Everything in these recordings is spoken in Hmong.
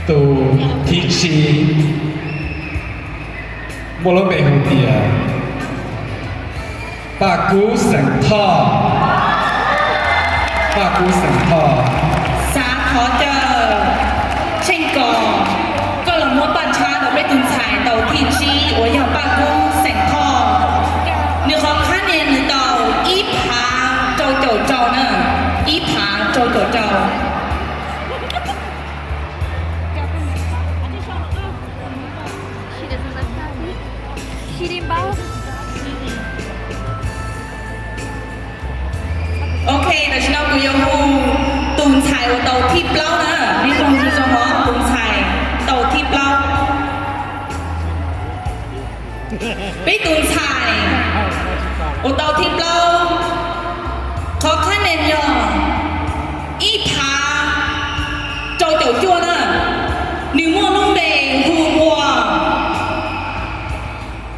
Tus thib tsib muaj lub npe hu tias Paj Kub xeem Thoj. Paj Kub xeem Thoj. Xav thov caw Tsheej Kos, koj los muab paj tshab rau peb tus ntxhais tau thib tsib uas yog Paj Kub xeem Thoj. Nws qhov khab nias nws tau ib phav rau caum rau na, ib phav rau caum rau. Ok, tam sim no kuv yuav hu tus ntxhais uas tau thib plaub na, nej mloog zoo zoo os, tus ntxhais tau thib plaub. Peb tus ntxhais uas tau thib plaub, qhov khab nias yog ib phav rau caum cuaj na, nws muaj lub npe hu ua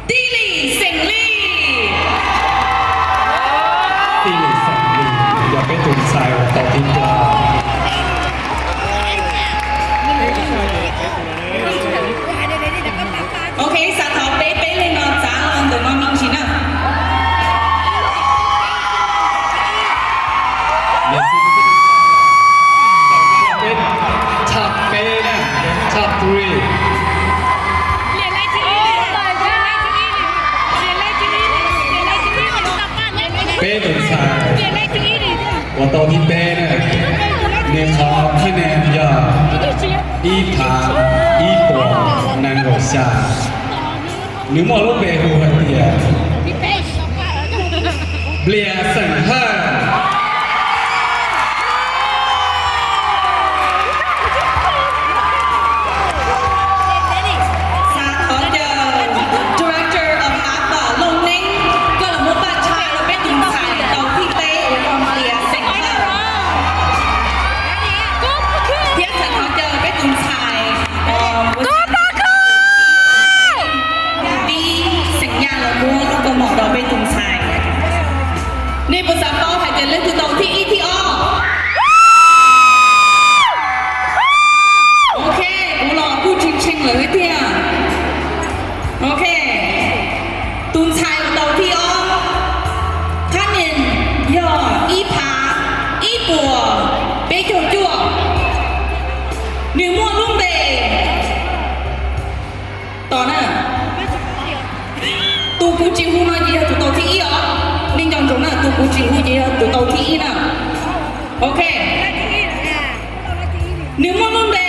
Tij Lis xeem Lis. Tij Lis xeem Lis yog peb tus ntxhais uas tau thib plaub. Ok, xav thov peb peb leeg no txav los ntawm no me ntsis na. Top peb na, top three. Peb tus ntxhais uas tau thib peb na, nws qhov khab nias yog ib phav ib puas nees nkaum xya. Nws muaj lub npe hu hais tias Nplias xeem Hawj. Xav thov caw Director of Hav Fam Looj Neeb, koj los muab paj tshab rau peb tus ntxhais tau thib peb uas yog Nplias xeem Hawj. Thiab xav thov caw peb tus ntxhais Tib xeem Yaj los muab lub kaus mom rau peb tus ntxhais. Nej puas xav paub hais tias leej twg tau thib ib thib ob? Ok, kuv los kuj tshee tshee lawm thiab tiag. Ok, tus ntxhais uas tau thib ob, khab nias yog ib phav ib puas peb caug cuaj. Nws muaj lub npe tos na. Tus kuv tsis hu no ces yog tus tau thib ib os. Nej nco ntsoov na, tus kuv tsis hu ces yog tus tau thib ib na. Ok. Nws muaj lub npe